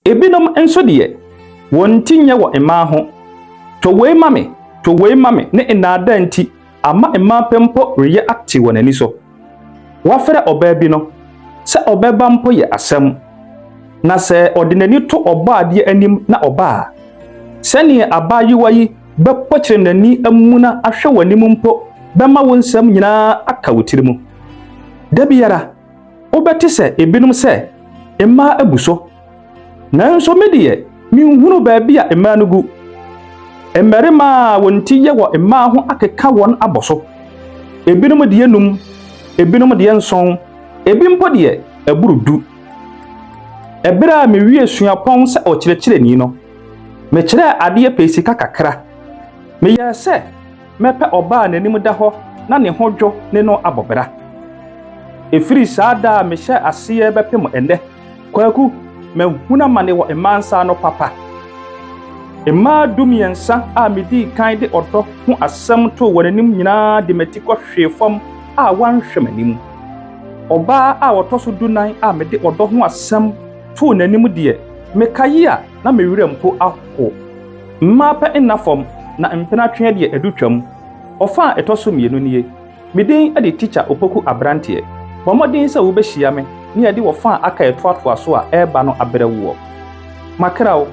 Ebinom nso deɛ, wɔn ti nyɛ wɔ mmaa ho. Tɔ wei ma me, tɔ wei ma me ne nnaadaa nti ama mmaa pɛ mpo reyɛ ate wɔn ani so. Wɔafrɛ ɔbaa bi no, sɛ ɔbɛba mpo yɛ asɛm. Na sɛ ɔde n'ani to Ɔbɔadeɛ anim na ɔba a, sɛnea abaayewa yi bɛpɔkyerɛ n'ani amuna ahwɛ w'anim mpo bɛma wo nsɛm nyinaa aka wo tiri mu. Da biara, wobɛte sɛ ebinom sɛ, Mmaa abu so. Nanso me deɛ, menhunu baabi a mmaa no gu. Mmarima a wɔn ti yɛ wɔ mmaa ho akeka wɔn abɔ so. Ebinom deɛ num, ebinom deɛ nson, ebi mpo deɛ ɛboro du. Ɛberɛ a mewie suapɔn sɛ ɔkyerɛkyerɛni no, mekyerɛɛ adeɛ pɛɛ sika kakra. Meyɛɛ sɛ mɛpɛ ɔbaa a n'anim da hɔ na ne ho dwo ne no abɔ bra. Ɛfiri saa da a mehyɛɛ aseɛ bɛpem ɛnnɛ, Kwaku, mahunu amane wɔ mmaa nsa ano papa. Mmaa dumiɛnsa a midii kan de ɔdɔ ho asɛm too wɔn anim nyinaa de m'ati kɔhwee fam a wɔanhwɛ m'anim. Ɔbaa a ɔtɔ so dunan a mede ɔdɔ ho asɛm too n'anim deɛ, mekae a na me werɛ mpo ahow. Mmaa pɛ nna fam, na mpenatweɛ deɛ adu twam. Ɔfã a ɛtɔ so mmienu nie. Me din de Tikya Opoku Aberanteɛ. Bɔ mmɔden sɛ wobɛhyia me ne yɛde ɔfã a aka ɛtoatoa so a ɛreba no abrɛ woɔ. Makra wo.